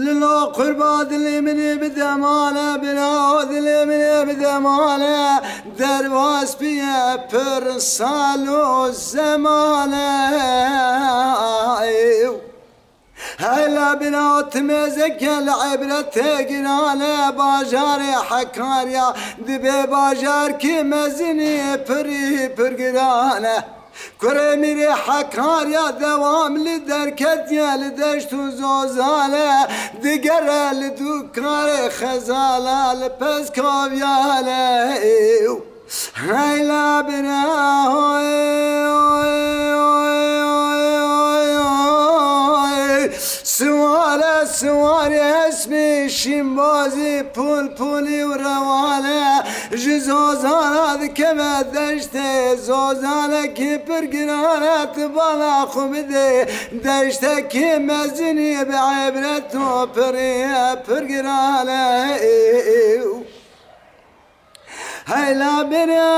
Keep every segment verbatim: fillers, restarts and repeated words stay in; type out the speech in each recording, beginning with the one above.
Lilo qurba dilê minê bide male, bira dilê minê bide male, derbas biye pir sal û zemane. Heyla bira timêzeke li ebretê girane, bajarê Hekarya dibe bajarkî mezinî pirî pir girane. Kurê mîrê Hekarya dewam li derketiye li deşt û zozane, digere li dûkarê xezala li pez kavyane. Heyla bira, siware siwarê esmê şîmbazî pul pulî û rewale, ji zozana dikeve deştê, zozanekî pir girane, tu bala xwe bidê deştekî mezinî bi ebret û pirî pir girane. Heyla bira,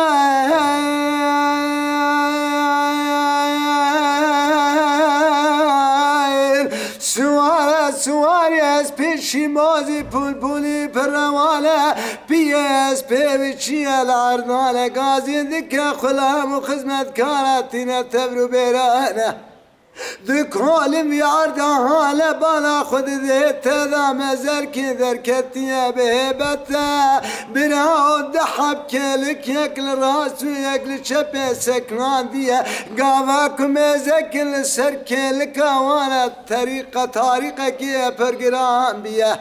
siware siwarê ez pêşî bazî pulpulî pirewale, piyê ez pê viçiye li erdale, gazî dike xulam û xizmetkara tîne tevr û bêrane. Di kolin vî arda hale bala xwe didê, te da mezelkê derketiye bi hêbete. Bira û di heb kêlik, yek li rast û yek li çepê seknandiye. Gava ku mêzek li ser kêlika wan e, terîqa tarîqekî pir giran biye.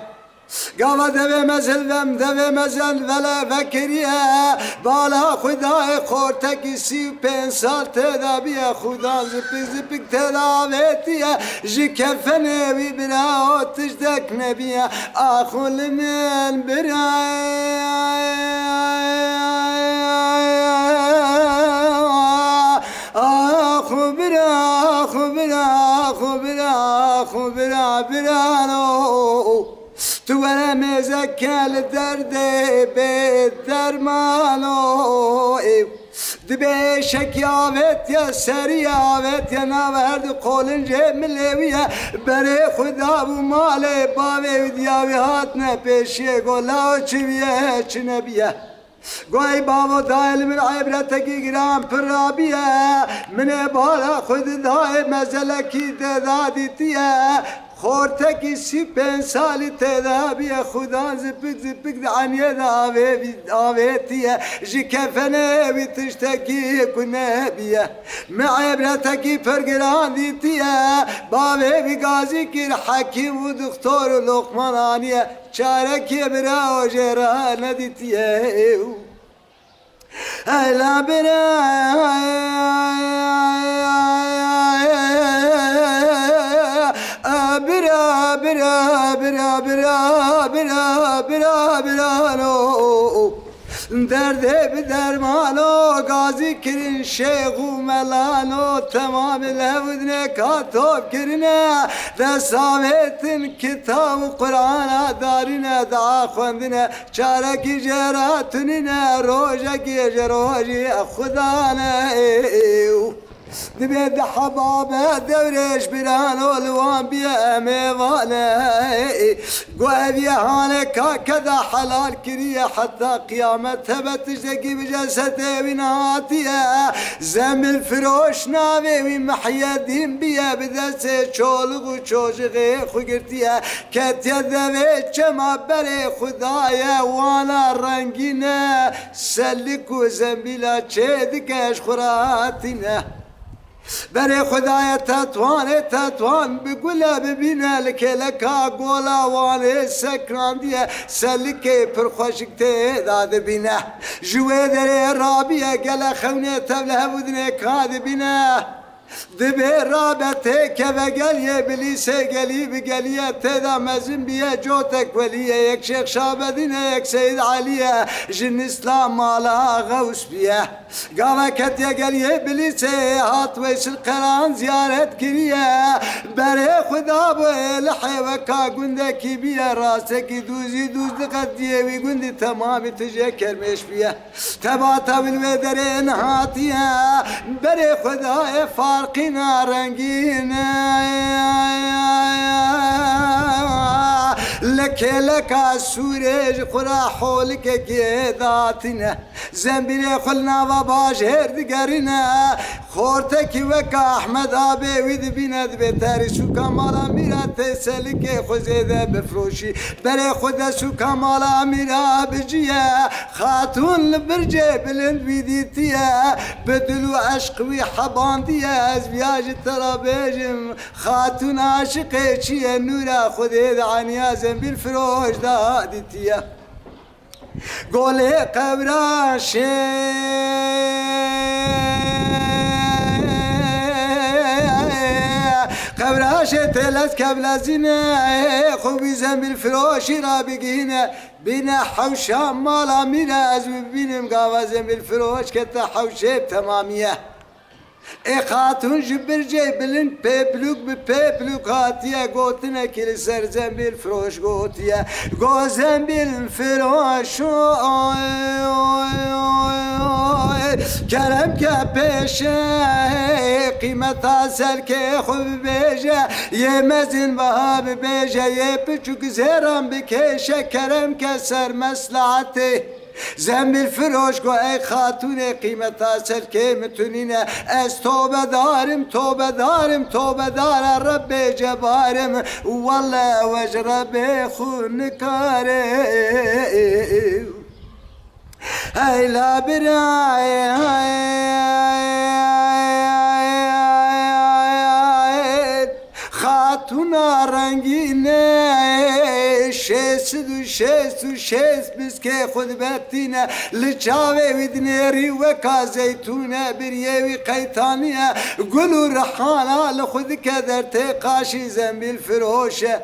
Gava devê mezin vem, devê mezin vele vekiriye. Bala Xwedayê xortekî sî û pênc sal tê de biye. Xudan zipik zipik tê de avêtiye. Ji kefenê wî bira o tiştek nebiye. Axu li min bira. Axu bira, axu bira, axu bira, axu bira, birano. Tu were mêzeke li derdê bê dermano. Ê, dibê êşekî avêtiye, serî avêtiye, nava her du qolincê milê wî ye. Berê xwe dabû malê bavê wî, diya wî hatine pêşiyê, got, lawo çi biye, çi nebiye. Got, ey bavo, dayê li min ebretekî giran pir rabiye. Min ê bala xwe di dayê mezelekî te da dîtiye. Xortekî sî pênc salî tê de biye, xudan zipik zipik di eniyê de avê-, avêtiye. Ji kefenê wî tiştekî ku nebiye. Mi ebretekî pir giran dîtiye. Bavê wî gazî kir hekîm û dixtor û loqman aniye. Çarekê bira o jê re nedîtiye. Hela bira, bira, bira, bira, bira, bira, bira, bira, no. Derdê bi dermano, gazî kirin şêx û melano, temamê lewidnê ka top kirine, dest avêtin kitab û Qur'ana darine, dua xwendine, çarekî jê re tunine, rojekî ji rojî Xuda ne. Dibê di hebabe dewrêş birano li wan biye mêvane. Got, ev ye halê ka keda helal kiriye heta qiyamet hebe tiştekî bi cesedê wî nehatiye. Zembil firoş navê wî Mihyedîn biye, bi destê çolix û çocixê xwe girtiye. Ketiye devê çema berê xwe daye, wana rengîne, selik û zembîla çê dike ji xwe re hatîne. Berê xwe daye Tetwanê, Tetwan bi gule bibîne, li kêleka gola Wanê sekrandiye, selikê pir xweşik tê de dibîne. Ji wê derê rabiye, gele xewnê tev li hev û dinê ka dibîne. Dibê rabe têkeve gel yê bilîsê gelî bi gelî ye, tê de mezin bîye cotek welî ye, yek Şêx Şabedîn e, yek Seyîd Elî ye, jin Îslam mala Xews bîye. Gava ketiye gel yê bilîsê, hat Weysil Qeran ziyaret kiriye. Berê xwe da bo êlihê weka gundekî bîye, rastekî dûzî dûz diqediyê wî gundî temamî tijê kermêş bîye. Tebata wil wê derê nehatiye, berê xwe da ê farqîna rengîn e. Li kêleka sûrê ji xwe ra holikekê datîne. Zembîlê xwe li nava bajêr digerîne. Xortekî weka Ehmed abê wî dibîne, dibê terî sûka mala mîra tê selikê xwe zêde bifroşî. Berê xwe de sûka mala mîra biciye. Xatûn li bircê bilind wî dîtiye. Bi dil û eşq wî hebandiye. Ez viya ji te re bêjim, Xatûn aşiqê çi ye, nûra Xwedê de eniya zembîl firoş da dîtiye. Golê qewraşê, qewraşê têlez kevlezîne, xwe wî zembîl firoşî ra bigihîne, bîne hewşa mala mîre, ez wî bibînim, gava zembîl firoş kete hewşê bi temamî ye. Ê xatûn ji bircê bilind pêplûk bi pêplûk hatiye, gotinekî li ser zembîl firoş gotiye. Go zembîl firoş, oy, oy, oy, kerem ke pêşê qîmeta serkê xwe bibêje, yê mezin baha bibêje, yê piçûk zêran bikêşe, kerem ke ser meslahatê. Zembîl firoş go, ey xatûnê, qîmeta serkê min tu nîne. Ez tobedar im, tobedar im, tobedara Rebbê Cebar im. Welle we ji Rebbê xwe nikare. Hey la birayê, Xatûna rengîne, şêst û şêst û şêst piskê xwe dibetîne, li çavê wî dinêrî weka zeytûne, biriyê wî qeytaniye, gul û rihana li xwe dike dertê qaşî zembîl firoş e.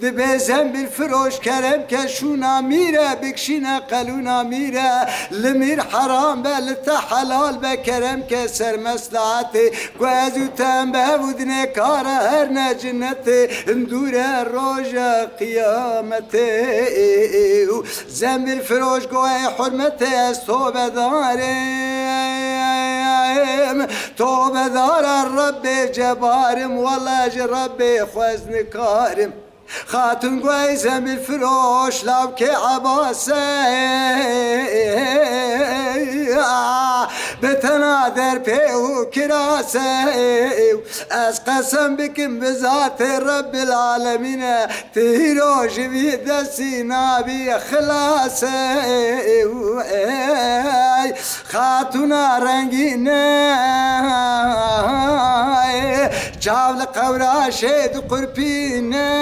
Dibê zembîl firoş kerem ke şûna mîre, bikşîne qelûna mîre, li mîr heram be, li te helal be, kerem ke ser meslahatê. Ku ez û te em bi hev û dinê kara herne cinetê, dûre roja qiyametê. Zembîl firoş go, ey hurmetê, ez tobedarê im, tobedara Rebbê Cebar im, wele ji Rebbê xwe ez nikarim. Xatûn go, ey zembîl firoş, lawkê Ebasê, bi tena derpê û kirasê, ez qesem bikim bi zatê Rebbil Alemîne, tîro ji vî destî nabî xilasê. Ey Xatûna rengîne, çav li qewraşê diqurpîne.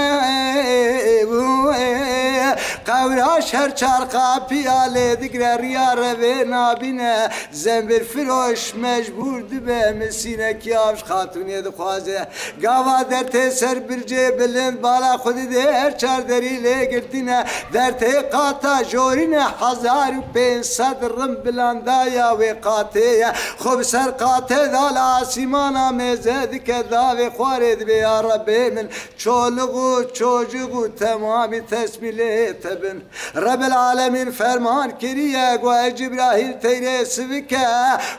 Qewraş her çar qapiya lê digre, riya revê nabîne. Zembîl firoş mecbûr dibe, misînekî av ji xatûnê dixwaze. Gava dertê ser bircê bilind, bala xwe didê her çar derî lê girtîne. Dertê qata jorîne, hezar û pênc sed rim bilandaya wê qatê ye. Xwe bi ser qatê da, li asîmana mêze dike, davê xwarê dibê, ya Rebbê min, çoluk û çocuk û temamî tesmîlê te bin. Rebil Alemîn ferman kiriye, go, ey Cibrahîl, teyrê sivike,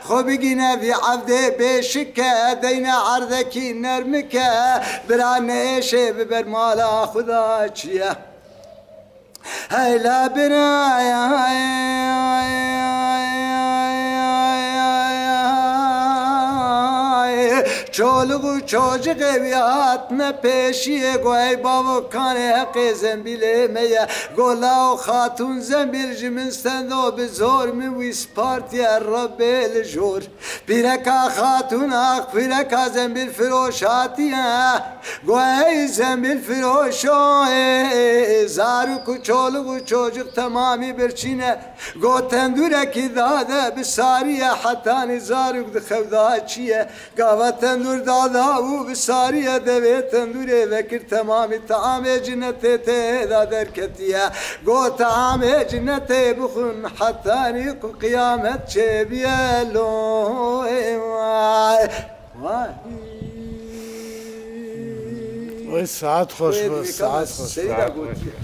xwe bigîne vî evdê bêşike, deyne erdekî nermike, bira neêşê biber mala Xuda çi ye. Hey la birayê, çoluk û çocikê wî hatine pêşiyê, go, ey bavo, kanê heqê zembîlê me ye. Go, law xatûn, zembîl ji min stendo, bi zor min wî spartiye Rebbê li jor. Pîreka xatûn ax, pîreka zembîl firoş hatiye. Go, ey zembîl firoşo, ê, zarok û çoluk û çocuk temamî birçîne. Go, tendûrekî dade bi sariye, hetanî zarok dixewda çiye. Gava Tendûr dada û bi sariye devê tendûrê vekir temamî teamê cinetê tê da derketiye. Got teamê cinetê bixwin hetanî ku qiyamet çêbiye lo. Ê vay, vay. Oy, saet xweş be, saet xweş. Seyda gotiye.